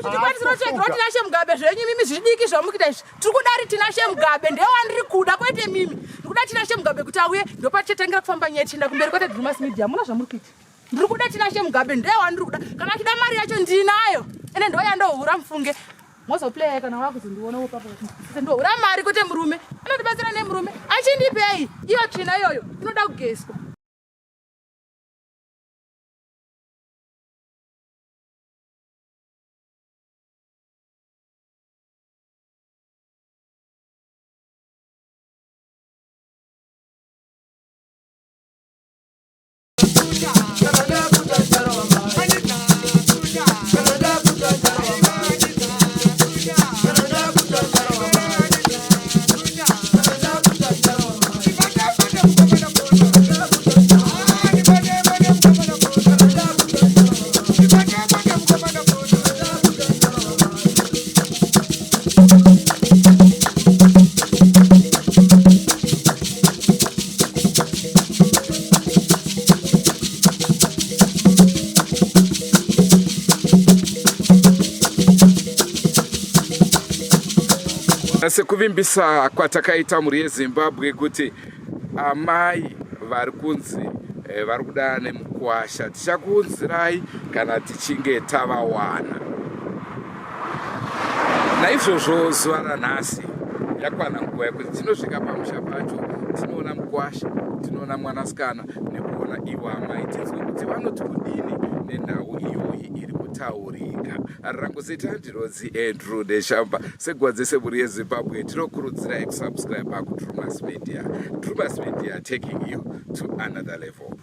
muchitikwanisira kutsvagira Tinashe Mugabe zvenyu mimi zvidiki zvamukuita izvi. Tiri kuda ari Tinashe Mugabe ndiye wandiri kuda kwete mimi. Ndiri kuda Tinashe Mugabe kuti auye ndopatichatangera kufamba nyaya tichienda kumberi kwete Drewmas Media. Muna zvamuri kuita. Ndiri kuda Tinashe Mugabe ndiye wandiri kuda. Kana achida mari yacho ndinayo. Ende ndo yandohura mufunge. Mozoplaya kana wakuzondiona wo papa. Ndohura mari kwete murume. Anondibatsira nemurume. Achindipei iyo tsvina iyoyo inoda kugezwa. Sekuvimbisa kwatakaita mhuri yeZimbabwe kuti amai vari kunzi eh, vari kuda nemukwasha tichakuunzirai kana tichinge tavawana. Naizvozvo zuva ranhasi yakwana nguva yekuti tinosvika pamusha pacho tinoona mukwasha tinoona mwanasikana nekuona ivo amai tinzwe kuti vanoti kudini nenhau iyoyi iri kutaurika. Rangu zita ndinonzi Andrew Neshamba. Seguva dzese mhuri yeZimbabwe tinokurudzirai kusubscribe kuDrewmas Media. Drewmas Media taking you to another level.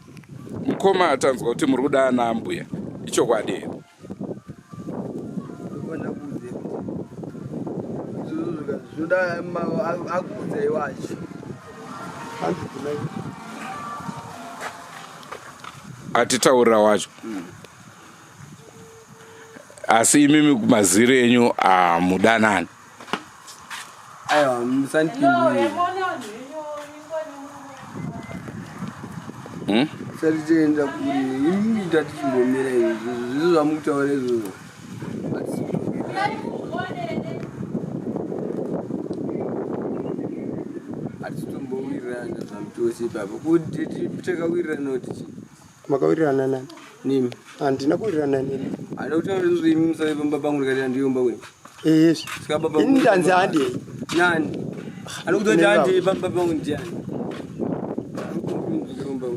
Mukoma tanzwa kuti muri kuda ana ambuya. Ichokwadi here? Zvoda akuudza iwacho. Atitaurira wacho. Asi imimi kumaziro enyu hamudanani. Aiwa musandipindure. Hmm? Tisati tienda kure imimi tati chimbomira izvi zvizvo zvamukutaura izvozvo. Hatitombowirana zvamutose ipapo kuti takawirirana kuti chii? Makawirirana nani? Nimi. Handina kuwirirana nemi. Handina kutaura izvozvo imi musave pamba pangu ndikati handiyo mumba kwenyu. Ehe. Saka baba Ini ndanzi handei. Nani? Anokuti kuti handei pamba pangu ndiani? Mumba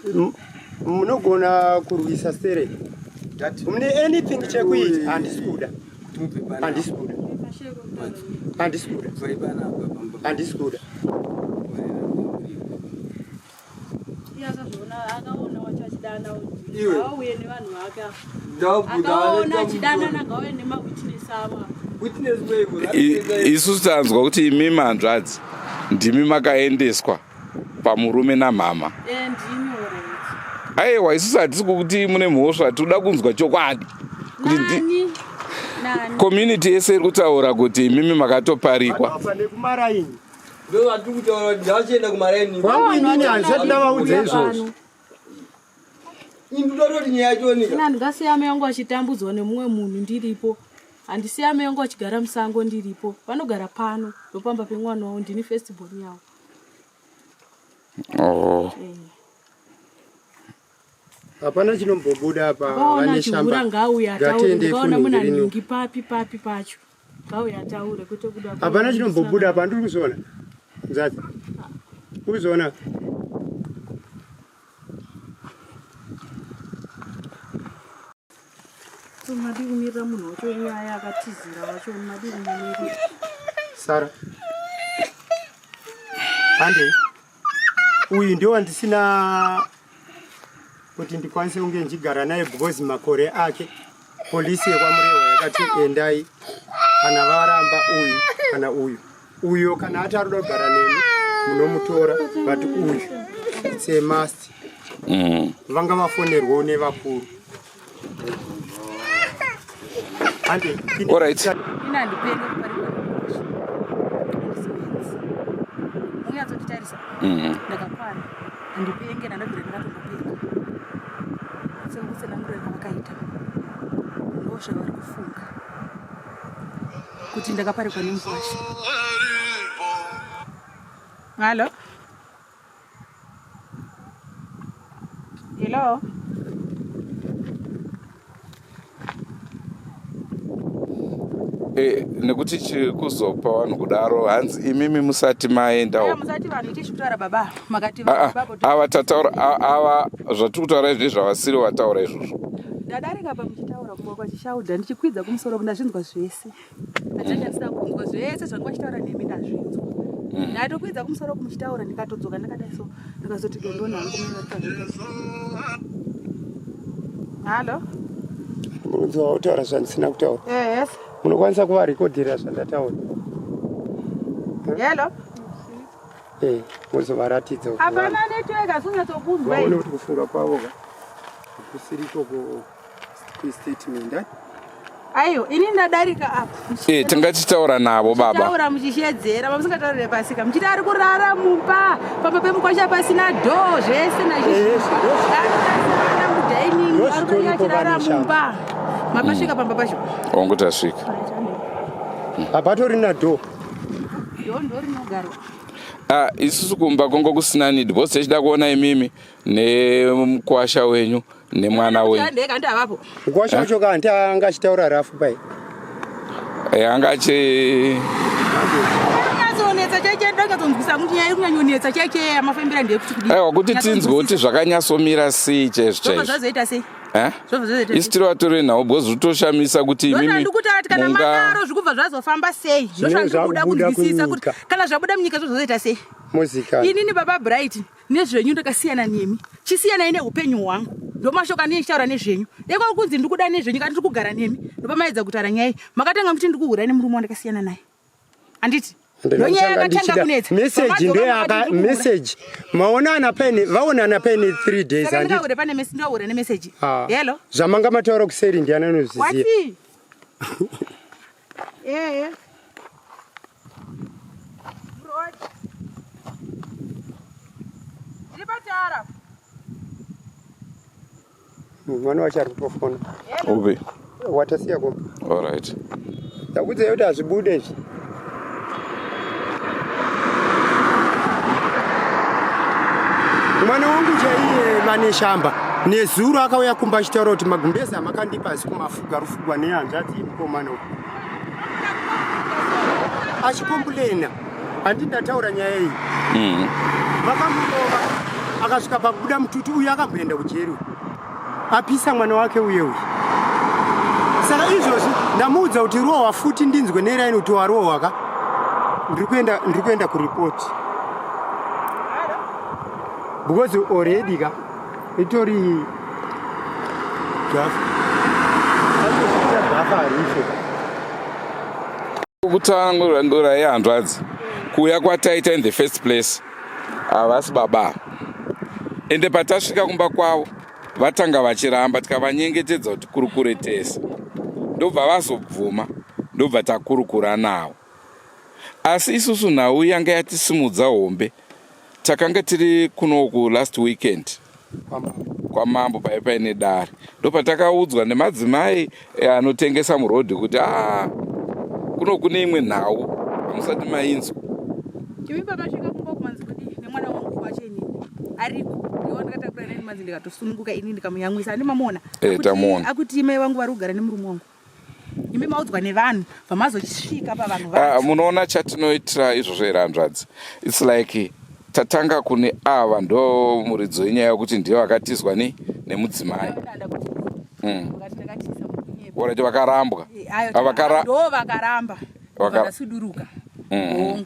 kwenyu. Munogona kurwisa sere. Mune anything chekuita handisi kuda. Handisi kuda. Handisi kuda. Handisi kuda. Isusu tanzwa kuti imi hanzvadzi ndimi makaendeswa pamurume namhama. Eh, Aiwa isusu hatisi kukuti mune mhosva, tinoda kunzwa chokwadi kuti community yese iri kutaura kuti imimi makatoparikwa. Kwangu inini handisati ndavaudza izvozvo. Handingasiya amai vangu vachitambudzwa nemumwe munhu ndiripo. Handisiya amai vangu vachigara musango ndiripo. Vanogara pano ndopamba pemwana wavo ndini first born yavo. Oh. Eh. Hapana chinombobuda apa Vakaona chihura ngauye ataure. Ngatiende Ndikaona muna kunhingirini. nhingi papi papi pacho. Ngauye ataure kwete kuda. Hapana chinombobuda apa ndiri kuzviona. Mzazi. Kuzviona. So madii kumirira munhu wacho nyaya akatizira wacho madii kumumirira. Sara. Handei. Uyu ndiwo wandisina kuti ndikwanise kunge ndichigara naye because makore ake polisi yekwaMurewa yakati endai kana varamba uyu kana uyu uyo kana ati arikuda kugara nemi munomutora but uyu it's a must vanga vafonerwawo nevakuru Hande, All right. Ini handipenge kuparikwa Munyatsotitarisa. Ndakakwana. Handipenge ndandobvira ndakatombopenga. Sematsananguriro avakaita ndozvavari kufunga kuti ndakaparikwa nemukwasha. Hallo? Hello? E, nekuti chiri kuzopa vanhu kudaro hanzi imimi musati maenda musati vanhu tishi kutaura baba makati ah, ah, ava tataura ava zvatiri kutaura izvi zvavasiri vataura izvozvo ndadarika pa muchitaura kumba kwachishaudha ndichikwidza kumusoro ndazvinzwa zvese ndachandisina kunzwa zvese zvanga vachitaura nemi ndazvinzwa mm. ndatokwidza kumusoro kumuchitaura ndikatodzoka ndakadai so ndikazoti dondona hangu hallo munonzwa kutaura zvandisina kutaura yes munokwanisa kuvarekodhera zvandataura hello eh, mozovaratidza hapana network asi unyatsokunzwa vaone kuti kufunga kwavo ka kusiriko kustatement eh? Aiwa, ini ndadarika apa. Eh, tingachitaura navo baba. Taura muchishedzera, mamusingataurire pasika. Muchiti ari kurara mumba, pamba pemukwasha pasina door zvese nazvizvo. Ari Ndozvitoripo kurara achirara vaneshamba. mumba. Mapasvika pamba pacho. Hongu tasvika. Hapatorina door. Door ndo rinogarwa. Ah, isusu kumba kongo kusina need because tichida kuona imimi nemukwasha wenyu nemwana wenyu Ndeka ndavapo. Mukwasha wacho ka hanti anga achitaura rafu pai. Eh, anga achi Kunyatsonetsa cheche ndakatonzwisa kuti nyaya iri kunyanyonetsa cheche amafambira ndeyekuti kudii. Aiwa kuti tinzwe kuti zvakanyatsomira sei chaizvo Zvobva chaizvo. zvazoita sei? Eh? Zvobva zvazoita sei? Isi tiri vatori nhau because zvitoshamisa kuti imimi ndozvandikutaura kuti kana munga madaro zvikubva zvazofamba sei Zvinenge ndozvandikuda zvakubuda kunzwisisa kuti kunyika. kana zvabuda munyika zvozoita sei Muzikana. inini baba Bright nezvenyu ndakasiyana nemi chisiyanai neupenyu hwangu ndomashoko andinenge ndichitaura nezvenyu deko kunzi ndikuda nezvenyu kana ndiri kugara nemi ndopamaedza kutaura nyaya iyi makatanga muti ndikuhura nemurume wandakasiyana naye handiti ndonyaya yakatanga kunetsa Message ndoyaka message. Maonana paine vaonana paine 3 days saka handiti. ndingahure pane message ndingahure nemeseji Ah. hello Zvamanga mataura kuseri ndiani anozviziva. wati ee Ndiri patara. Mwana wacho ari kutofona. upi Watasiya kumba. all right Ndakuudzai kuti hazvibude izvi. Mwana wangu chaiye Maneshamba nezuro akauya kumba achitaura kuti magumbezi amakandipa asi kumafuga rufugwa nehanzvadzi yemukomana uyu achikomburena handi ndataura nyaya iyi mm. vakamurova akasvika pakubuda mututu uyu akamboenda kujeri uyu apisa mwana wake uye uyu saka izvozvi ndamuudza kuti rohwa futi ndinzwe neraini kuti warohwa ka ndiri kuenda ndiri kuenda kuripoti because already ka itori gafa gafa harife kutangura yehanzvadzi kuuya kwataita in the first place havasi baba ende patasvika kumba kwavo vatanga vachiramba tikavanyengetedza kuti kurukure tese ndobva vazobvuma ndobva takurukura navo asi isusu nhau yanga yatisimudza hombe takanga tiri kunoku last weekend kwamambo paive paine dare ndopatakaudzwa nemadzimai eh, anotengesa murodhi kuti a kuno kune imwe nhau hamusati mainzwa Imi pamasvika kumba kumanzi kudii nemwana wangu wacho inini ariko ndiwo ndakatakura neni manzi ndikatosununguka ini ndikamuyamwisa handi mamuona Eh, Akuti- tamuona. akuti mai vangu vari kugara nemurume wangu imi maudzwa nevanhu vamazosvika pavanhu Ah, vacho munoona chatinoitira izvozvo here hanzvadzi its like tatanga kune ava ndo muridzo yenyaya yekuti ndivo vakatizwa ni nemudzimai Ndanda kuti vakati ndakatiza mukunyepa. orati vakarambwa Eh, ayo Ah, vakara ndo vakaramba vakasuduruka hongu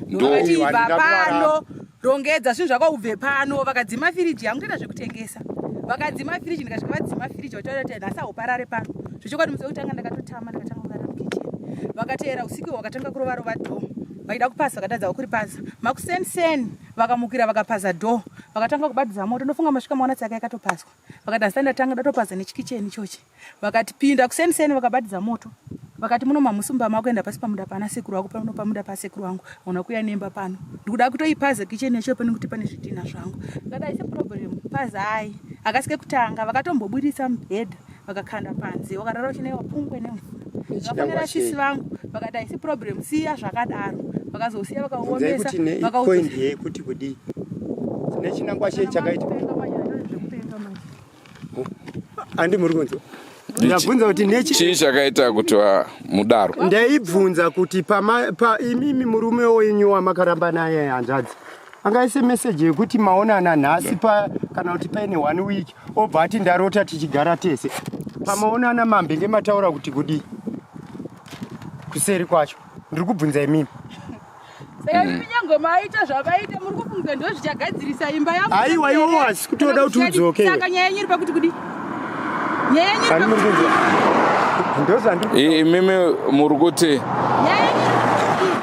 Ndo- ndovati ibva Handina pano rongedza zvinhu zvako ubve pano vakadzima firiji yangu toita zvekutengesa vakadzima firiji ndikasvika vadzima firiji vataura kuti nhasi hauparare pano zvechokwadi musi wekutanga ndakatotama ndakatanga kurara mukicheni vakateera usiku vakatanga kurova rova dhoo vaida kupaza vakatadza kuripaza makuseniseni vakamukira vakapaza dhoo vakatanga kubatidza moto ndofunga masvika maona tsaka yakatopazwa vakati handisati ndatanga ndatopaza nechikicheni ichochi vakati pinda kuseniseni vakabatidza moto vakati muno mamusumba makuenda pasi pamuda pana sekuru wako pano pamuda pasekuru wangu una kuya nemba pano ndikuda kutoipaza kicheni yacho pano kuti pane zvidhina zvangu ndikati aise problem pazai Akasike kutanga vakatomboburitsa mubhedha vakakanda panze wakarara uchinaiwa pungwe nemvura. Vakafonera sisi vangu vakati haisi problem siya zvakadaro. Vakazosiya vakauomesa vakauisa. Yekuti kudii? Nechinangwa chei chakaita? Andi muri kunzwa? Ndabvunza kuti nechi chii chakaita kuti mudaro? Ndaibvunza kuti pama pa imimi murume wenyu wamakaramba naye hanzvadzi angaise message yekuti maonana nhasi pa kana kuti paine one week obva ati ndarota tichigara tese pamaonana mambenge mataura kuti kudii kuseri kwacho ndiri kubvunza imimi Saka imi nyangwe maita zvavaita muri kufunga ndo zvichagadzirisa imba yangu. Aiwa iwo asi kutoda kuti udzoke. Saka nyaya yenyu iri pakuti kudii? Nyaya yenyu iri pakuti kudii? Ndozvandiri. Imimi muri kuti nyaya yenyu iri pakuti kudii?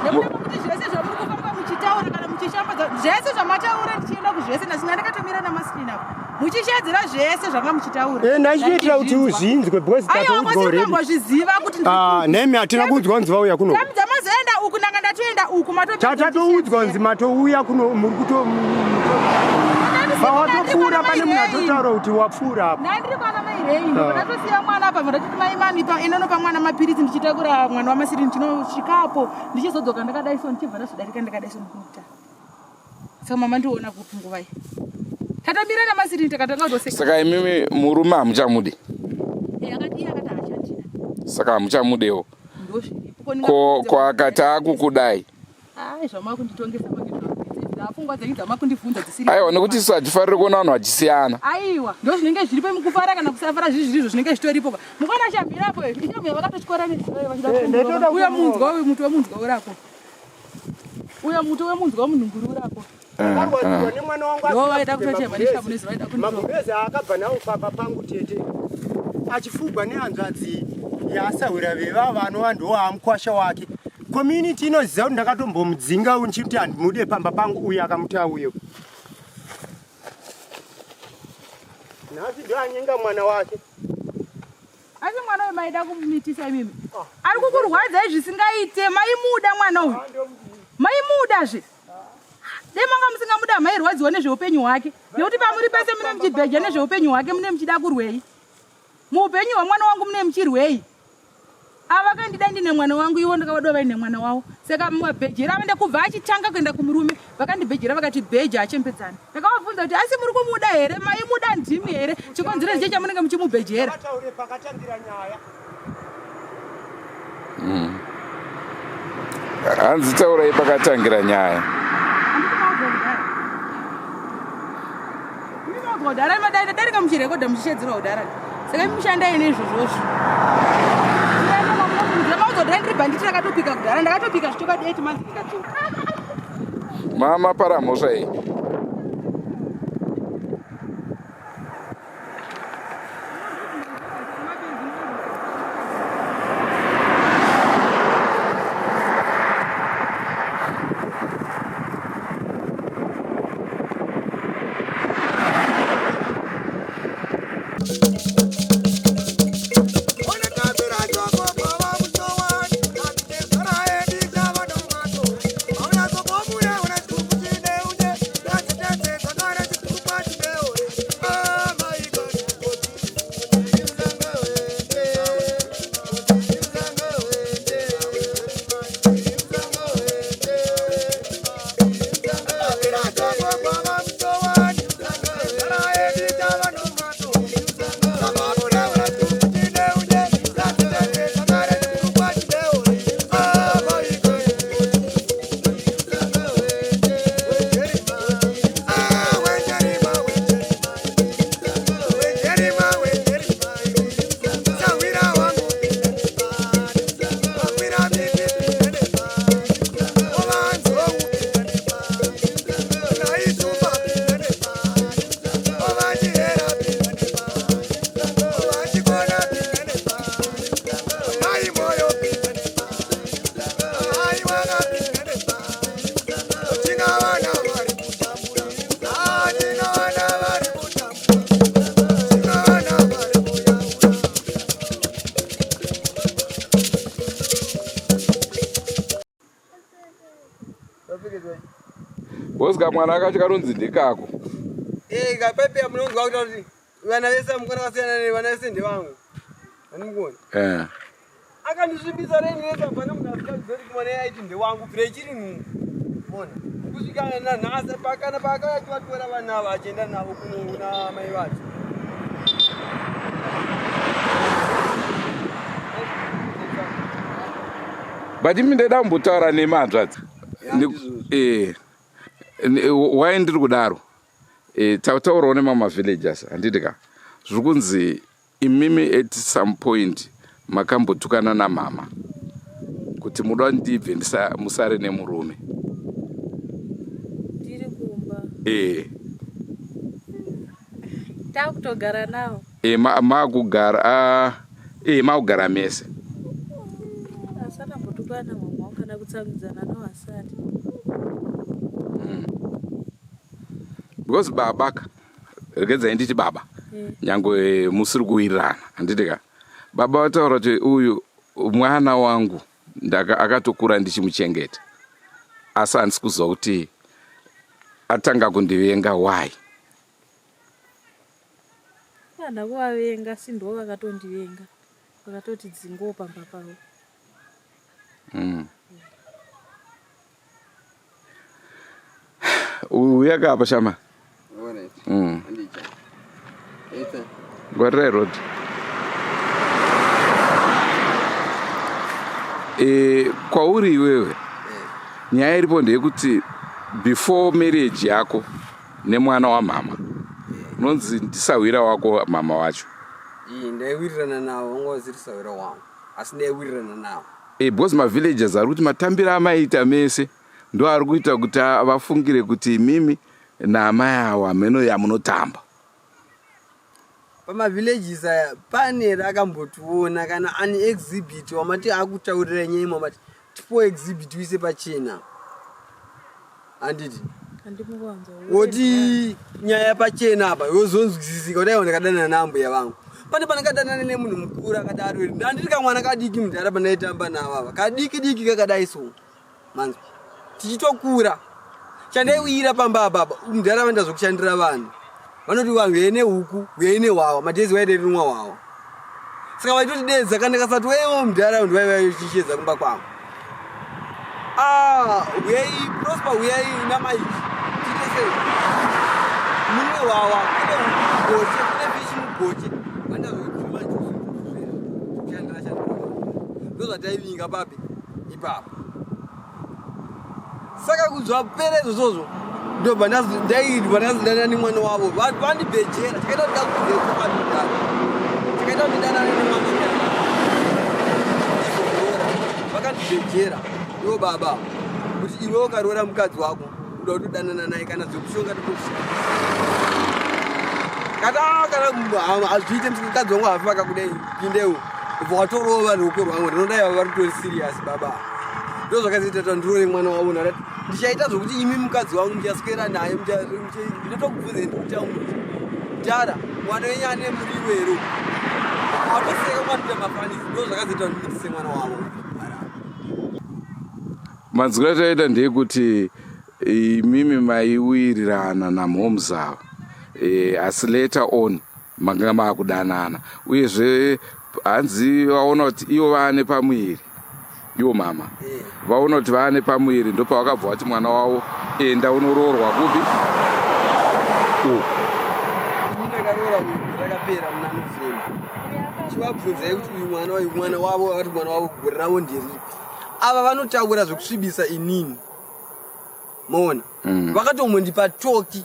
Nekuda kwekuti zvese zvamuri kufamba muchitaura kana muchishambadza zvese zvamataura ndichienda kuzvese nhasi ndakatomira namaskrini apo. Muchishedzera zvese zvanga muchitaura. Eh, ndachiitira kuti uzvinzwe because tatoudzwa already. Aiwa, kuti Ah, nemi hatina kuudzwa kunzi vauya kuno. Tami dzamazoenda uku ndanga ndatoenda uku mato. Tatoudzwa kunzi matouya kuno muri kuto Pawatopfuura pane munhu atotaura kuti wapfuura apa. Ndandiri kwana mai Rei, ah. ndatosiya mwana apa ndatoti mai mami pa inonopa mwana mapiritsi ndichitakura mwana wamasiri ndichinosvikapo ndichizodzoka ndakadai so ndichibva ndazodarika ndakadai so ndikuita. Saka mama ndiona kupi nguva iyi? Tatomira naMasirini takatanga kutoseka. Saka imimi murume hamuchamudi? Eh, akati iye akati haachandida. Saka hamuchamudewo? Ndozviripo. Ko ko akati akukudai? Ai zvamakunditongesa manje zvamakunditongesa. Pfungwa dzenyu dzamakundibvunza dzisiri. Aiwa nekuti isu hatifariri kuona vanhu vachisiyana. Aiwa ndozvinenge zviripo mukufara kana kusafara zviri zvirizvo zvinenge zvitoripo. Mukona shamhirapo ishamhira vakatotyora neziva vachida eh, kuuya munzwa uyu muti wemunzwa urako. Uyo muti wemunzwa wemunhunguru urako. Ndakarwadziwa nemwana wangu Ndo kutochema neshamu nezuva vaida kunditora. Magumbeze aakabva nawo pamba pangu tete achifugwa nehanzvadzi yaasahwira vevava vanova ndoaamukwasha wake. Community inoziva kuti ndakatombomudzinga ndichiti handimude pamba pangu uye akamuti auye. Nhasi ndoanyenga mwana wake. Asi mwana uyu maida kumumitisa imimi. Ari kukurwadzai zvisingaite. Maimuda mwana uyu. Maimuda zve. Dai manga musingamuda mairwadziwa nezveupenyu hwake. Nekuti pamuri pese mune muchibheja nezveupenyu hwake mune muchida kurwei. Muupenyu hwemwana wangu mune muchirwei. Ava vakandida ndine mwana wangu ivo ndakavadova vaine mwana wavo. Saka mabhejera ava ndakubva achitanga kuenda kumurume vakandibhejera vakati bheja achembedzana. Ndakavabvunza kuti asi muri kumuda here maimuda ndimi here chikonzero ndicho chamunenge muchimubhejera. Vataure pakatangira nyaya. Hanzi taurai pakatangira nyaya. Kudhara madarika muchirekodha muchishedzerwa kudhara. Saka imi mushandai neizvozvozvo. Mauzodhara ndiri bhanditi rakatopika kudhara ndakatopika zvichokwadi 8 months ndikadzoka. Mama para mhosva iyi. Bosika mwana kacho kanonzi ndekako. Eh, Akaseka paipe munonzwa kuti vana vese mukona kasiyana ne vana vese ndevangu. Anikuona. Eh. Akandisvibisa reni rese hapana munhu asingazivi kuti mwana aiti ndewangu bvira ichiri nhumbu. Mona. Kusvika nanhasi pakana paakauya achivatora vana ava achienda navo kuna mai vacho. But imi ndaida kumbotaura nemi hanzvadzi. Eh. Why ndiri kudaro? Eh, tautaurawo nemama villagers handiti ka? Zviri kunzi imimi at some point makambotukana namama kuti muda ndibve musare nemurume. Ndiri kumba. Eh. Takutogara nawo. Eh, makugara ah, eh makugara mese. Asana mbotukana mama kana kutsangudzana no asati. Because baba ka regedzai nditi baba nyangwe musiri kuwirirana handiti ka baba vataura kuti uyu mwana wangu ndaka akatokura ndichimuchengeta asi handisi kuziva kuti atanga kundivenga why. Handina kuvavenga asi ndivo vakatondivenga vakatoti dzingowo pamba pavo. Uya ka apa shama. Ngwarirai road. E, kwauri iwewe nyaya iripo ndeyekuti before marriage yako nemwana wamama unonzi ndisahwira wako mama wacho. Ndaiwirirana navo vanga vasiri sahwira wangu asi ndaiwirirana navo. E, because mavillagers ari kuti matambiro amaiita mese ndo ari kuita kuti vafungire kuti imimi naamai avo hameno yamunotamba. Pamavillages aya pane rakambotiona kana ani exhibit wamati akutaurira nyaya mamati tipo exhibit uise pachena handiti woti nyaya pachena apa yozonzwisisika kuti aiwa ndakadanana naambuya vangu pane pandakadanana nemunhu mukuru akadaro ndandiri kamwana kadiki mudhara pandaitamba navo ava kadiki diki kakadai so manzwa tichitokura chandaiwira pamba apapa mudhara vaenda zvokushandira vanhu vanoti vanhu uyai nehuku uyai nehwawa madhezi vaida rinwa hwawa saka vaitotidedza kana kasati wewo mudhara vanhu vaiva vachichedza kumba kwangu ah, uyai prosper uyai namaiki tiite sei munwe hwawa kune huku mugoche kune fishi mugoche vaenda zvokutsuma kushandira shandira ndozvataivinga papi ipapo saka kuzvapera izvozvozvo ndobva ndairwa ndazodana nemwana wavo vandibhejera chakaita kuti ndazobhejera chakaita kuti ndidanane nemwana vakandibhejera ivo baba kuti iwe ukaroora mukadzi wako uda kutodanana naye kana zvekushonga totoshonga kata kana hazviite mukadzi wangu hafi vakakudai pindewo ubva watorova ruoko rwangu ndinodai vari kutori serious baba ndo zvakazoita kuti ndirore mwana wavo ndakati ndichaita zvokuti imi mukadzi wangu muchaswera naye ndinotokubvunza ndikutaura mudhara mwana wenyu ane muriwo here watoseka kwandita mafanisi ndo zvakazoita kuti ndimitise mwana wavo. Manzwiro ataita ndeyekuti imimi maiwirirana namhoms ava e, asi later on makanga maakudanana uyezve hanzi vaona kuti ivo vaane pamuviri ivo mama eh. vaona kuti vaane pamuviri ndopavakabva vati mwana wavo enda unoroorwa kupi uku rakapera muna November chivabvunzai kuti uyu mwana uyu mwana wavo vakati mwana wavo gore ravo nderipi ava vanotaura zvekusvibisa inini maona mm. vakatombondipa toki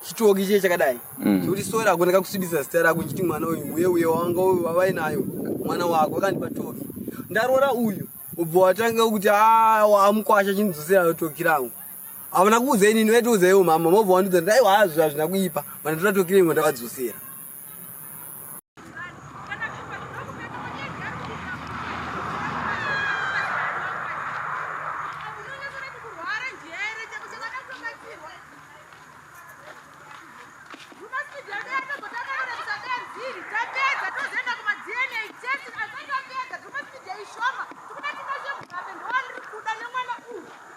chitoki chiye chakadai mm. chekuti sori ako ndakakusvibisa zita rako nchiti mwana uyu uye uye wanga wavainayo mwana wako vakandipa toki ndaroora uyu ubva watanga kuti ah, wamukwasha chindidzosera toki rangu havana kuudza inini vaitoudza iwo mama mobva wandiudza ndai wazvo hazvina kuipa vanditora toki rengu ndavadzosera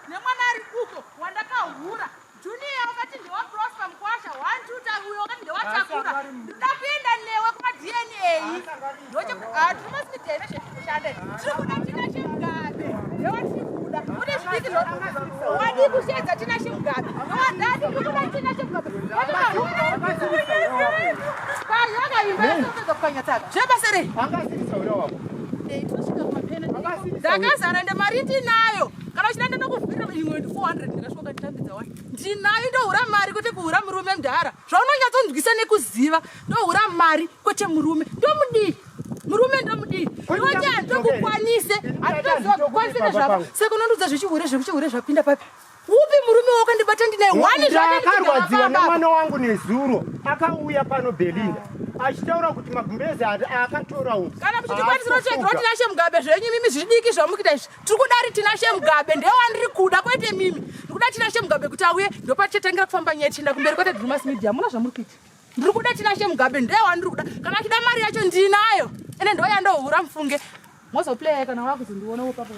Nemwana ari uko wandakahura Junior wakati ndewaProsper Mkwasha 1 2 uyo. Wadii kusheedza Tinashe Mugabe? Wadadi kuda Tinashe Mugabe. Zvebasa rei? Ndakazara ende mari ndinayo. Kana uchida ndinokuvhurira imwe 400 ndikasvika ukanditambidza wani. Ndinayo ndohura mari kwete kuhura murume mudhara. Zvaunonyatsonzwisa nekuziva ndohura mari kwete murume. Ndomudii? Murume ndomudii? Iwe handitokukwanise. Handitoziva kukwanise nezvako. Saka unondiudza zvechihure zvekuchihure zvapinda papi? Upi murume wakandibata ndinaye wani Ndakarwadziwa nemwana wangu nezuro akauya pano Belinda achitaura kuti magumbeze aakatora uku kana muchitikwanisira kutsvagirwa Tinashe Mugabe zvenyu mimi zvidiki zvamukuita izvi tiri kuda ri Tinashe Mugabe ndewandiri kuda kwete mimi ndikuda Tinashe Mugabe kuti auye ndopatichatangira kufamba nyaya tichienda kumberi kwete Drewmas Media hamuna zvamuri kuita ndiri kuda Tinashe Mugabe ndewandiri kuda kana achida mari yacho ndinayo ende ndoyandohura mufunge mozoplaya kana wakuzondiona upapo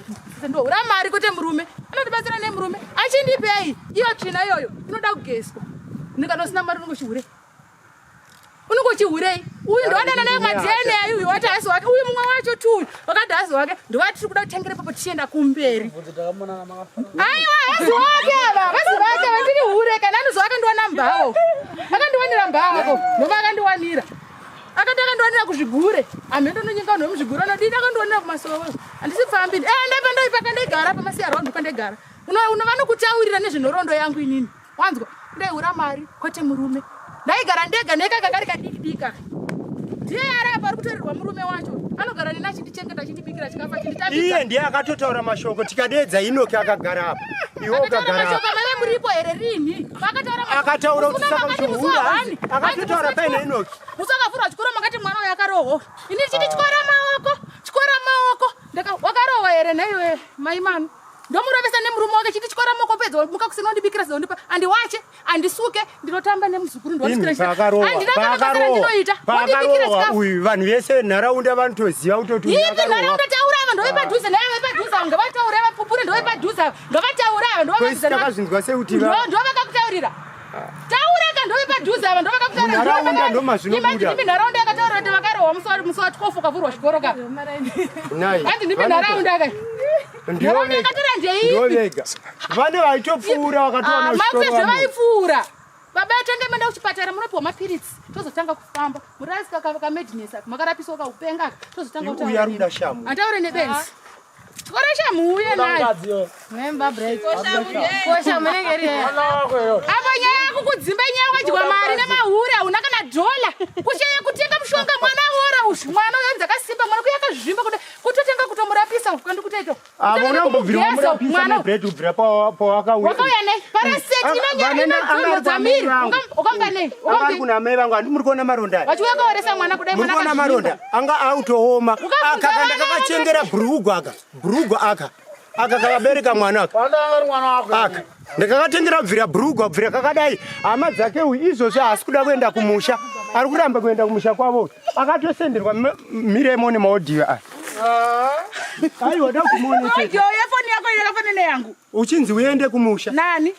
ndohura mari kwete murume anotibatsira nemurume achindipei iyo tsvina iyoyo inoda kugezwa ndikatosina mari unongochihure unongochihurei uyu ndodanana naye maDNA uyu wati haasi wake uyu mumwe wacho tu uyu wakati haasi wake ndowatiri kuda kutengera ipapo tichienda kumberi aiwa haasi wake ava vasi vake vandiri hure kana anozi akandiwana mbawo akandiwanira mbawo ako ndova akandiwanira akati akandiwanira kuzvigure amhendo ndonyenga vanhu vemuzvigure anodini akandiwanira kumasowe handisi pfambi enda pandoipa kandaigara pamasiya round pandaigara vanokutaurira nezvenhoroondo yangu inini wanzwa ndaihura mari kwete murume ndaigara ndega nekaka kari kadiki diki aka ndiye ari apa ari kutorerwa murume wacho anogara neni achindichengeta achindibikira chikafu achinditambidza iye ndiye akatotaura mashoko tikadedza Inoki akagara apa iwe akataura ukagara apa mashoko mave muripo here rini akataura Akataura kuti saka muchiura hanzi, akatotaura paine Enoki. musi wakavhurwa chikoro makati mwana uyu akarohwa ini chiti tyora maoko tyora maoko wakarohwa here nhaiwe mai Manu ndomurovesa nemurume wake chiti tyora maoko pedza muka kusina undibikira zondondipa andiwache andisuke ndinotamba nemuzukuru Imi paakarohwa handina kana basa randinoita wondibikira paakarohwa chikafu uyu vanhu vese nharaunda vanotoziva kutoti uyu ipi akarohwa nharaunda taura ava ndove padhuze naye vepadhuze ava ngavataure vapupure ndove padhuze ava ngavataure ava Kwesi takazvinzwa sekuti va- ndo vakakutaurira taura ka ndove padhuze ava ndo vakakutaurira Munharaunda ndomazvinobuda. Imagine nharaunda yakataura kuti vakarohwa musi wa musi wa 12 ukavhurwa chikoro ka Nhai, hanzi ndipi nharaunda ka Ndivo nharaunda vega. yakatora ndeipi Ndivo vega vane vaitopfuura vakatoona makusezve chikoro vaipfuura baba tenge menda kuchipatara munopiwa mapiritsi tozotanga kufamba murasika kamedness aka makarapiswa kaupenga aka tozotanga Uyu ari kuda shamu. antaure nebenzi chikoro shamu uye nayo apo nyaya yako kudzimba inyaya wakadyiwa mari nemahure hauna kana dhola kushaya kutenga mushonga mwana wora ushu mwana uyo dzakasimba mwana kuya akazvimba kutotenga kutomurapisa kwandikutoito Avo unambobvira wamurapisa nebred kubvira pawakauya wakauya nei paraseti inonyara miri ukamba nei anga kuna amai vangu handi muri kuona maronda aya vachiuya kaoresa mwana kudai muri mwana kuona akazvimba. maronda anga autooma Ukabvunza aka vana kanda kakachengera bhurugwa aka bhurugwa aka aka kakabereka mwana aka aka ndakakatengera kubvira bhurugwa kubvira kakadai hama dzake uyu izvozvi haasi kuda kuenda kumusha ari kuramba kuenda kumusha kwavo akatosenderwa miremo nemaodhiyo aya aiwa da kumuone chete Audio yefoni yako yakafanana neyangu uchinzi uende kumusha nani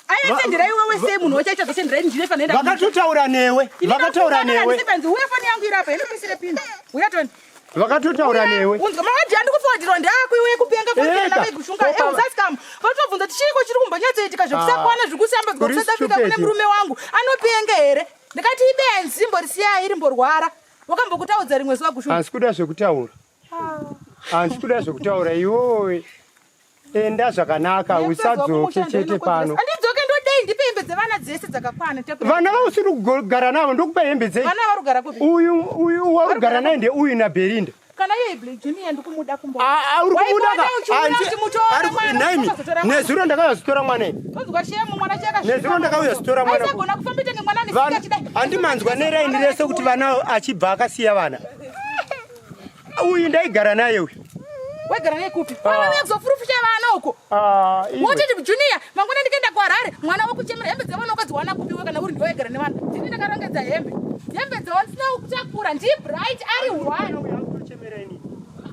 ayasendera iwewe sei munhu wachaita zvasendera ini ndine fanenda vakatotaura newe vakataura newe benzi uye foni yangu irapa inopisire pini uya toni vakatotaura newe unzwa mawadhi andikufowadhirwa ndeako iwe kupenga Eka. kushunga Opa. usasikamu vatobvunza kuti chiiko chiri kumbonyatsoitika zvekusakwana zviri kusambadzwa Uri kusouth africa kune stupid. murume wangu anopenga here ndikati ibenzi imborisiyai rimborwara wakambokutaudza rimwe zuva gushunga handisi kuda zvekutaura handisi kuda zvekutaura iwowe enda zvakanaka usadzoke chete pano handidzoke ndodei ndipe hembe dzevana dzese dzakakwana vana vausiri kugara navo ndokupa hembe dzei vana varugara kupi uyu uyu warugara naye ndeuyu nabherinda kana iye Black junior ndikumuda kumbo Ah, ah, uri kumuda ka? Waipota uchiuya Hanzi- uchimutora ari- mwana, naimi ukazotora mwana. nezuro ndakauya mwana ini Tonzwa shemu mwana chaka Nezuro ndakauya zitora mwana ku- Aisagona kufamba tenge mwana Vana- anesika chidai. handimanzwa neraini rese kuti vana achibva akasiya vana uyu ndaigara naye uyu Wegara naye kupi? Mwana wekuzofurufusha vana uko. Ah, iwe. Wotiti junior, mangwana ndikaenda kuHarare, mwana wokuchemera hembe dzevana ukadziwana kupi iwe kana uri ndiwe waigara nevana. Ndini ndakarongedza hembe. Hembe dzawo ndisina kutakura, ndi Bright ari one. Uyu ini.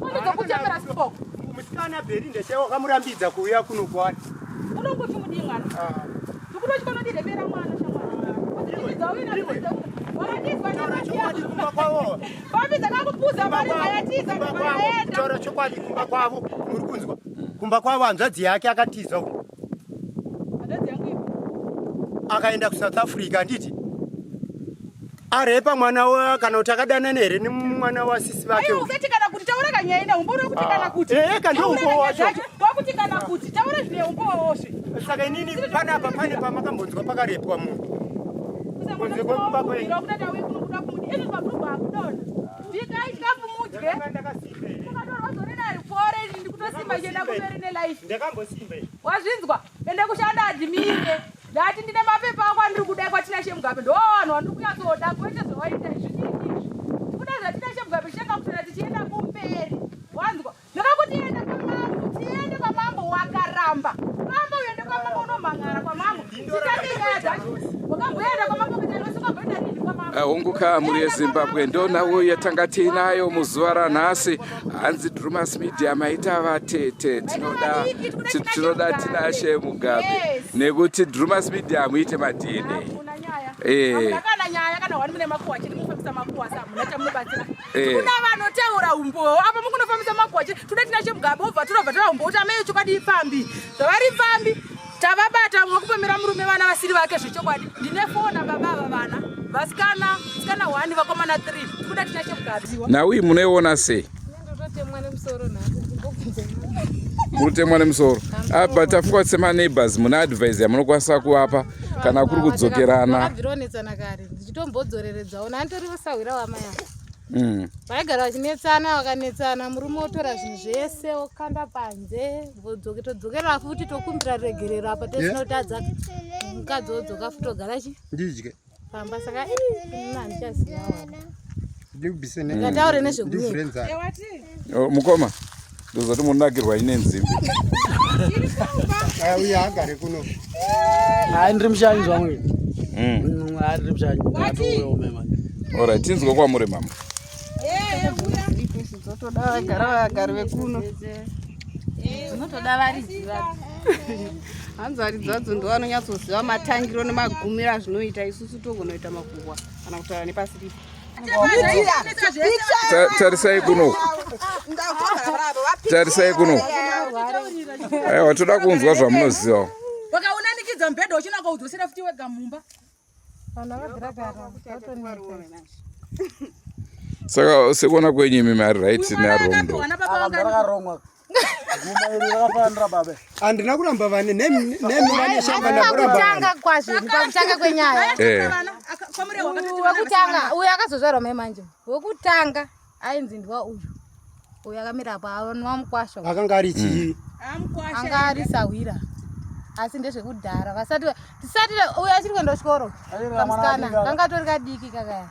Unozokuchemera sipoko. musikana bherinda chaiwo wakamurambidza kuuya kuno kwani Unongoti mudii mwana. Ndikuti uchikonodiremera mwana shamwari. Pambi dzakakupuza mari dzayatiza Kumba kutaura chokwadi kumba kwavo muri kunzwa kumba kwavo hanzvadzi yake akatiza uko akaenda kusouth africa handiti arepa mwana wa kana kuti akadanana here nemwana wasisi vake Aiwa usati kana kuti taura kanyaya ina umbo kuti kana kuti. Eh, ka ndo umbo wacho. Wakuti kana kuti taura zvine umbo woshe. Saka inini panapa pane pamakambonzwa pakarepwa munhu. Kunze kwekumba kwenyu. Kuda uye kunokuda kumudi. Izvo mabhurugwa akudonha. Bikai chikafu mudye. Ndikutosimba ichienda kumberi nelife. Ndakambosimba. Wazvinzwa? Ende kushanda adimire. Ndati ndine mapepa angu andiri kuda kwaTinashe Mugabe. Ndo vanhu vandiri kunyatsoda kwete zvawaita izvi. Zvidiki izvi. Kuda zvaTinashe Mugabe tichanga kutenda tichienda kumberi. Wanzwa? Ndakakuti enda kwamambo, tiende kwamambo wakaramba. Ramba uende kwamambo unomhan'ara kwamambo. Titange nyaya dzacho. Wakamboenda kwamambo kuita lose wakamboenda rini kwamambo. Hongu ka mhuri yeZimbabwe ndonhau yatanga tiinayo muzuva ranhasi. Hanzi Drumas Media maita vatete tinoda tinoda Tinashe Mugabe nekuti Drumas Media hamuite madini. Hakuna nyaya. Eh. Hamuna kana nyaya kana wani mune makuhwa chete mufambisa makuhwa sa hamuna chamunobatsira. Eh. Kuna vanotaura umbowo apa mukunofambisa makuhwa chete toda Tinashe Mugabe obva torobva tora umbowo kuti amai chokwadi ipfambi. Zvavari pfambi tavabata vakupomera murume vana vasiri vake zvechokwadi. Ndine 4 nababa ava vana. Vasikana, sikana 1 vakomana 3. Tikuda Tinashe Mugabe. Nhau iyi munoiona sei? Ndototemwa nemusoro nhasi ndimbobvunze. Munotemwa nemusoro. Apa tafunga kuti semaneighbors mune advice yamunokwanisa kuvapa kana kuri kudzokerana. Vakabvironetsana kare ndichitombodzoreredzwawo nani sahwira wamai ava. Vaigara vachinetsana vakanetsana murume otora zvinhu zvese okanda panze todzokera futi tokumbira regerero apa tesina kutadza mukadzi wodzoka futi ogara chi Ndidye. pamba saka inini handichazivawo. Ndibvise ne. Ngataure nezvekunyepa. Ndivhure nzara. Oh, mukoma ndozoti munonakirwa ine nzimbe. Aya uye agare kuno. Hayi ndiri mushanyi zvangu ini. Hayi ndiri mushanyi. Alright, tinzwe kwamuri mama. Dzotoda vagara vagari vekuno. Dzinotoda varidzi vadzo. Hanzi varidzi vadzo ndo vanonyatsoziva matangiro nemagumiro azvinoita. Isusu togonoita makuhwa kana kutaura nepasiripo. Tarisai kuno. Tarisai kuno. Aiwa toda kunzwa zvamunozivawo. Wakaunanikidza mubhedha uchinaka udzosera futi wega mumba. Vanhu vakabvira kare vatonetsa. Saka sekuona kwenyu imi mari right neari wrong ndo. Vana baba vanga Rakarongwa. Guma iri rakafanira babe. Handina kuramba vane nemi vane shamba ndakuramba vane. Pakutanga kwazvo pakutanga kwenyaya. Eh. Wekutanga uyu akazozvarwa mai manje. Wekutanga ainzi ndiwa uyu. Uyu akamira apa anwa mukwasha. uyu. Akanga ari chii? Anga ari sahwira. Asi ndezvekudhara vasati tisati uyu achiri kuenda kuchikoro. Kamusikana kanga tori kadiki kakaya.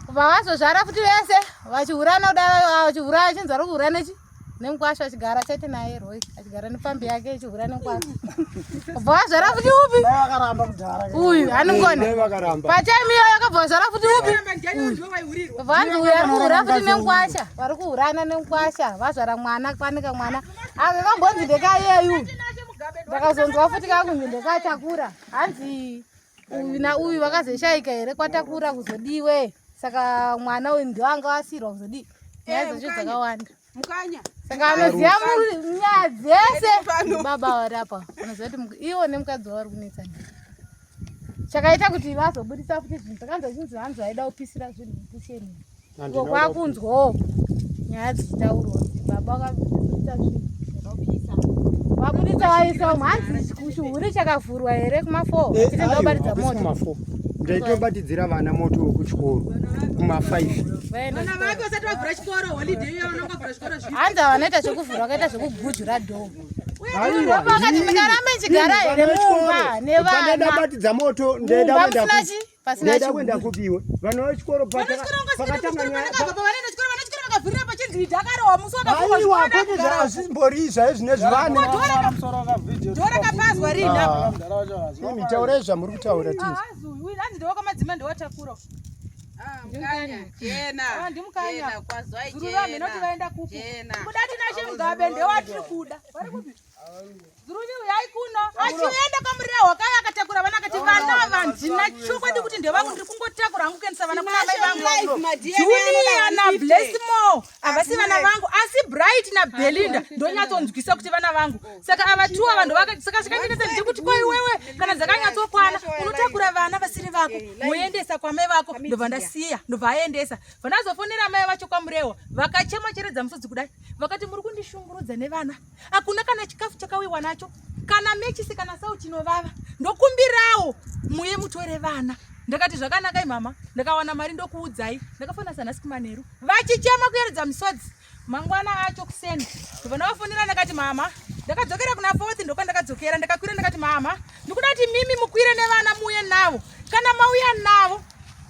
Vavazozvara futi vese vachihurana kudai vachihura achinzi vari kuhura nechi nemukwasha achigara chete naye Roy achigara nepfambi yake ichihura nemukwasha. Bva vazvara futi upi? Dai vakaramba kudhara. Uyu anongona. Dai vakaramba. Patime iyoyo yakabva vazvara futi upi? Vanzi uyu ari kuhura futi nemukwasha. Vari kuhurana nemukwasha. Vazvara mwana kwanika mwana. Aka kambonzi ndekayeyu. Ndakazonzwa futi kakunzi ndekatakura. Hanzi uyu nauyu vakazoshaika here kwatakura kuzodiwe. Saka mwana uyu ndiwo anga asirwa kuzodii. Nyaya dzacho dzakawanda. Mukanya. Saka anoziva nyaya dzese baba vari apa. Unoziva kuti ivo nemukadzi wavo vari kunetsana. Chakaita kuti vazobudisa futi zvinhu takanzwa chinzi hanzi vaida kupisira zvinhu mukusheni. Iko kwakunzwawo nyaya dzichitaurwa kuti baba vakabudisa zvinhu vabudisa vaisa umu hanzi chihuri chakavhurwa here kuma4 Eh, chiti ndobatidza aiwa, moto kuma4. Ndaitobatidzira vana moto wekuchikoro kuma5. Vaenda Vana vake vasati vavhura chikoro holiday iyo vanonga vhura chikoro zvipi. hanzi havanoita zvekuvhura vakaita zvekugujura dhoo Aiwa. Vakati mungarambe muchigara here mumba nevana Pandabatidza moto ndaida Mumba kuenda musina kupi? chi? Pasina Ndaida chihuri. kuenda kupiwe. Vana vechikoro pakatanga nyaya. Vanoenda chikoro vana chikoro vakavhurira pachinzi dhakarohwa musi wakavhurwa Aiwa, chikoro kwete zvazvimbori zvaizvi zvivane. dhoo rakapazwa rini apa. Imi taurai zvamuri kutaura tinzi. Hazi uyu hanzi ndewakamadzima ndewatakura. Mukanya. Jena. Ndimukanya. Jena, kwazwai Zurura mhino jena. kuti vaenda kupi. Jena. Kuda Tinashe Mugabe ndewatiri kuda. Vari kupi? Zuruvi uyai kuno. Achienda kwamurehwa kaya akatakura vana akati vana ava handina chokwadi kuti ndevangu ndiri kungotakura hangu kuendesa vana kuna amai vangu. Julia naBlessmore havasi vana vangu asi Bright naBelinda ndonyatsonzwisa kuti vana vangu. Saka ava two ava ndovaka saka chikandinetsa ndechekuti ko iwewe kana dzakanyatsokwana unotakura vana vasiri vako moendesa kwamai vako ndobva ndasiya ndobva aendesa. Bva ndazofonera amai vacho kwaMurehwa vakachema cheredza musodzi kudai vakati muri kundishungurudza nevana. Hakuna kana chikafu chakauyiwa nacho kana mechisi kana sau chinovava ndokumbirawo muye mutore vana ndakati zvakanaka imama ndakawana mari ndokuudzai ndakafona sanhasi kumanheru vachichema kuyeredza misodzi mangwana acho kuseni ndobva ndavafonera ndakati mama ndakadzokera kuna fourth ndokwandakadzokera ndakakwira ndakati mama ndikuda kuti mimi mukwire nevana muuye navo kana mauya navo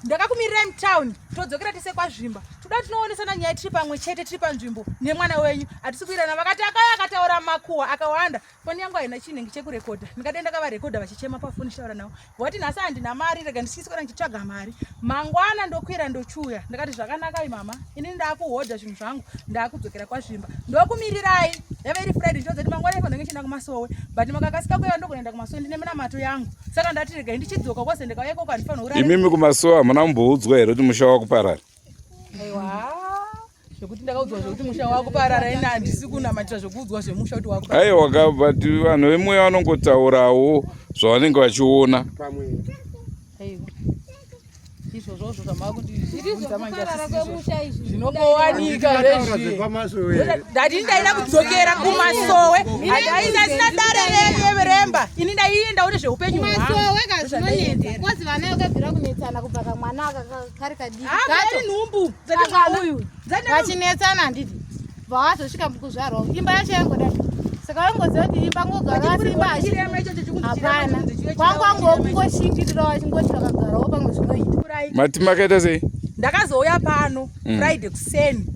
ndakakumirirai mutown todzokera tese kwazvimba toda tinoonesana nyaya tiri pamwe chete tiri panzvimbo nemwana wenyu hatisi kuirana vakati akauya akataura makuhwa akawanda foni yangu haina chinenge chekurekodha ndingadai ndakavarekodha vachichema pafoni chitaura navo vati nhasi handina mari rega ndichiswera ndichitsvaga mari mangwana ndokwira ndochiuya ndakati zvakanaka mama ini ndakuhodha zvinhu zvangu ndakudzokera kwazvimba ndokumirirai yave iri friday ndinodzati mangwana ifanira kunge chienda kumasowe but makakasika kuya ndokunoenda kumasowe ndine minamato yangu saka ndati regai ndichidzoka kwose ndikauya ikoko handifanira kurara imimi kumasowe hamuna kumboudzwa here kuti musha wakuparara aiwa zvekuti ndakaudzwa zvekuti musha wakuparara ini handisi kunamatira zvekuudzwa zvemusha kuti wakuparara aiwa ka but vanhu vemweya vanongotaurawo zvavanenge vachiona pamwe aiwa izvozvozvo zvamaakundibvunza manje asisizvo zvinongowanika zvezvi ndati ndaida kudzokera kumasowe handaisina dare remba ini ndaiendawo nezveupenyu kumasowe kazvinonetsa kozi vana vakabvira kunetsana kubva kamwana aka kari kadiki kacho nhumbu uyu vachinetsana handiti bva wazosvika mukuzvarwa imba yacho yangoda saka vaingoziva kuti imba ngogara asi imba hapana kwangu angu kungoshingirira vachingoti vakagarawo pamwe zvinoita mati makaita sei ndakazouya pano friday kuseni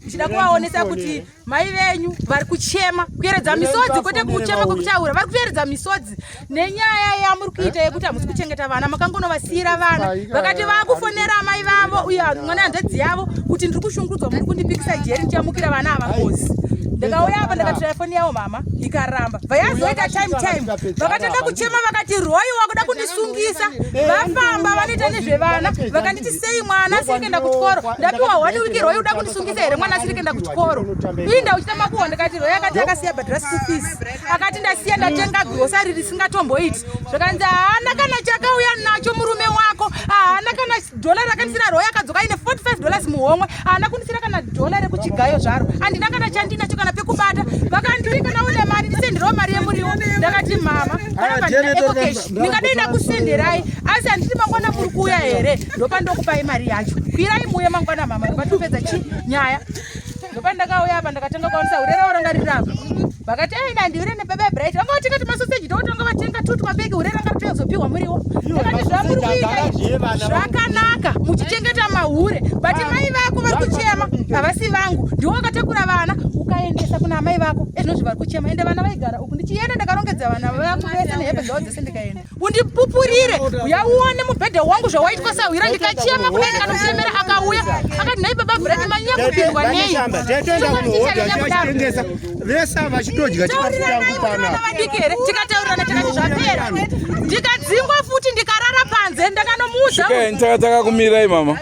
ndichida kuvaonesa kuti mai venyu vari kuchema kuyeredza misodzi kwete kuchema kwekutaura vari kuyeredza misodzi nenyaya yamuri kuita yekuti hamusi kuchengeta vana makangonovasiyira vana vakati vakufonera amai vavo uye mwana hanzvadzi yavo kuti ndiri kushungurudzwa muri kundipikisa jeri ndichamukira vana ava ngozi ndakauya apa ndakatora foni yavo mama ikaramba vayazoita time time vakatanga kuchema vakati royi wakuda kundisungisa vafamba vanoita nezvevana vakanditi sei mwana asiri kuenda kuchikoro ndapiwa one week royi uda kundisungisa here mwana asiri kuenda kuchikoro inda uchita makuhwa ndakati royi akati akasiya bhadhara school fees akati ndasiya ndatenga grocery risingatomboiti zvakanzi haana kana chakauya nacho murume wako haana kana dhola rakandisira royi akadzoka aine 45 dollars muhomwe haana kundisira kana dhola rekuchigayo zvaro handina kana chandinacho kana pekubata vakandiri kana une mari ndisenderewo mari yemuriwo ndakati mama panapa ndina ecocash ndingadei ndakusenderai asi handiti mangwana muri kuuya here ndopandokupai mari yacho kwirai muuye mangwana mama ndopatopedza chi nyaya ndopandakauya apa ndakatanga kuwanisa hure ravo ranga riri apa vakati aina handihure nebaba bright vanga vatenga tumasoseji totanga vatenga tu twabeki hure ranga ritozopiwa muriwo ndakati zvamuri kuita zvakanaka muchichengeta mahure but mai vako vari kuchema havasi vangu ndiwo wakatakura vana ukaendesa kuna amai vako ezvinozvi vari kuchema ende vana vaigara uku ndichienda ndakarongedza vana vangu vese nehembe dzavo dzese ndikaenda undipupurire uya uone mubhedha wangu zvawaitwa sahwira ndikachema kudai ndikanomuchemera akauya akati nhai baba brati manyanya kupindwa nei tetoenda kunohodha tichitengesa vese vachitodya chikafu changu panapa vadiki here tikataurirana tikati zvapera ndikadzingwa futi ndikarara panze ndakanomuudza takakumirai mama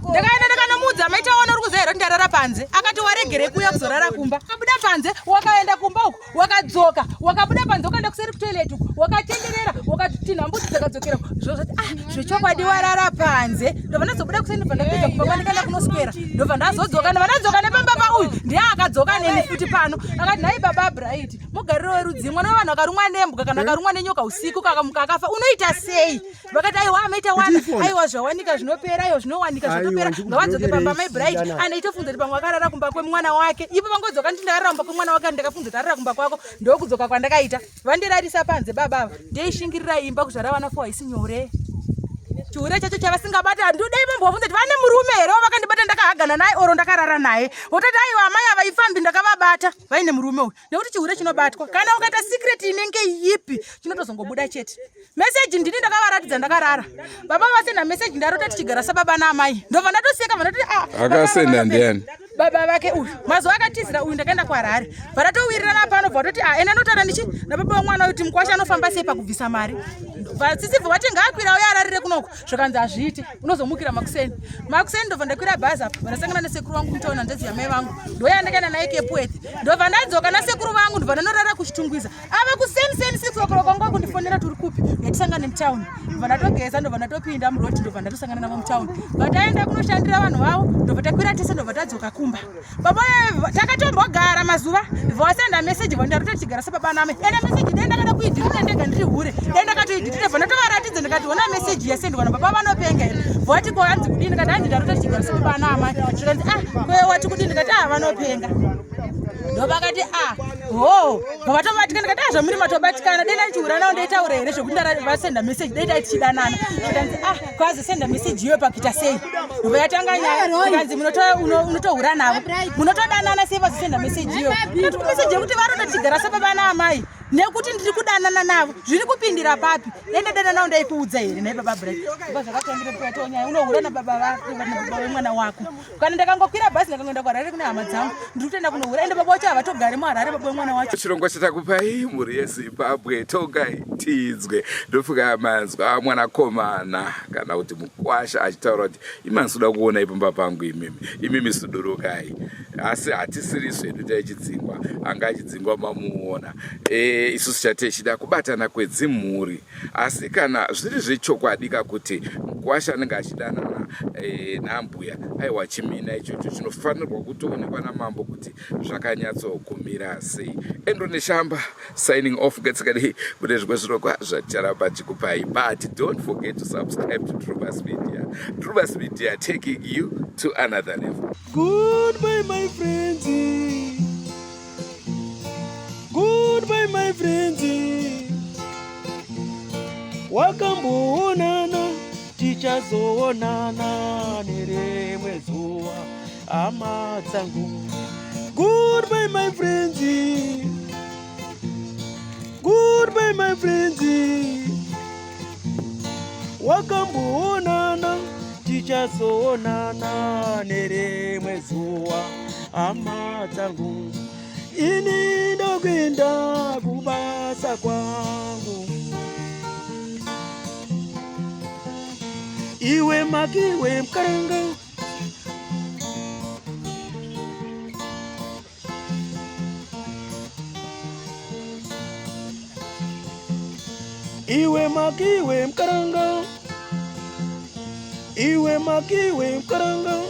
ndakaenda ndakanomuudza maita wana uri kuziva here kuti ndarara panze akati waregere kuuya kuzorara kumba akabuda panze wakaenda kumba uku wakadzoka wakabuda panze wakaenda kuseri kutoilet uku wakatenderera wakatinha mbudzi dzakadzokera zvozvati ah zvechokwadi warara panze ndobva ndazobuda kuseri ndobva ndapedza kumba kwandikaenda kunoswera ndobva ndazodzoka ndobva ndadzoka nepamba pauyu ndiye akadzoka neni futi pano akati nhai baba bright mugariro werudzi mwana wevanhu akarumwa nembwa kana akarumwa nenyoka usiku kakamuka akafa unoita sei vakati aiwa amaita wana aiwa zvawanika zvinopera aiwa zvinowanika zvatopera ngavadzoke pamba mai bright andaitofunza kuti pamwe akarara kumba kwemwana wake ipo vangodzoka nditi ndakarara kumba kwemwana wake ndakafunza kuti arara kumba kwako ndokudzoka kwandakaita vandirarisa panze baba ava ndeishingirira imba kuzvara vana fo haisi nyore chihure chacho chavasingabata handidai vambovabvunza kuti vane murume here wavakandibata ndakahagana naye oro ndakarara naye vototi aiwa amai ava ifambi ndakavabata vaine murume uyu nekuti chihure chinobatwa kana ukaita secret inenge ipi chinotozongobuda chete meseji ndini ndakavaratidza ndakarara baba vasenda meseji ndarota tichigara sababa naamai ndobva ndatoseka vandatoti ah, akasenda ndiani? Baba vake uyu mazuva akatizira uyu ndakaenda kuHarare, bva pano bva toti ah, enda notaura ndichi nababa vemwana uyu kuti mukwasha anofamba sei pakubvisa mari. Vatsitsi bva vati ngaakwira uye ararire kunoko, zvakanzi hazviite, unozomukira makuseni. Makuseni ndobva ndakwira bhazi apa, ndasangana nesekuru vangu mutaona nzadzi yamai vangu, ndoya ndakaenda naye Kepworth, ndobva ndadzoka nasekuru vangu, ndobva ndanorara kuChitungwiza. Ava kuseni seni 6 o'clock wangu kundifonera turi kupi, yatisangane mutown. Ndobva ndatogeza, ndobva ndatopinda muroad, ndobva ndatosangana navo mutown. Bva taenda kunoshandira vanhu vavo, ndobva takwira tese, ndobva tadzoka kumba. Baba takatombogara mazuva, vasenda message vandarota tichigara sababa namai. Enda message dai ndakada kuidhirita ndega ndiri hure, dai ndakatoidhirita, bva ndatovaratidza ndikati ona message yasendwa nababa vanopenga here. Vati ko hanzi kudini, ndikati hanzi ndarota tichigara sababa namai. Zvikanzi ah ko wati kudini, ndikati ah vanopenga. Ndovakati ah ho vatobatikana, ndikati ah zvamuri matobatikana, dai ndichiura nawo ndaitaura here zvekuti vasenda message, dai dai tichidanana. Zvikanzi ah kwazosenda message iyoyo pakuita sei. Ndobva yatanga nyaya, zvikanzi unotohura navo, munotodanana sei vazosenda message iyoyo. Ndikati message yekuti varota tichigara sababa naamai nekuti ndiri kudanana navo zviri kupindira papi? Dai ndadana navo ndaikuudza here nhai baba Bright? Ndobva zvakatangira kuyatawo nyaya, unohura nababa vako nababa vemwana wako. Kana ndakangokwira bhazi ndakangoenda kuHarare kune hama dzangu, ndiri kutoenda kunohura, ende baba wacho havatogari muHarare, baba wemwana wacho. Chirongwa chatakupai mhuri yeZimbabwe tongai tiidzwe. Ndofunga manzwa mwanakomana kana kuti mukwasha achitaura kuti imansoda kuona ipamba pangu imimi, imimi sudurukai. Asi hatisiri zvedu taichidzingwa, anga achidzingwa mamuona. Isusu chatechida kubatana kwedzimhuri. Asi kana zviri zvechokwadi kakuti mukwasha anenge achidanana naambuya, aiwa chimina ichocho chinofanirwa kutoonekwa namambo kuti zvakanyatsokumira sei. Andrew Neshamba signing off. Ngatsikadei mune zvimwe zvirongwa zvaticharamba tichikupai, but don't forget to subscribe to Drewmas Media. Drewmas Media, taking you to another level. Goodbye my friends, goodbye my friends, wakamboonana tichazoonana nerimwe zuva hama dzangu. Goodbye my friends, goodbye my friends, wakamboonana tichazoonana nerimwe zuva hama dzangu. Ini ndokuenda kubasa kwangu, iwe makiwe mkaranga. Iwe makiwe mkaranga, iwe makiwe mkaranga.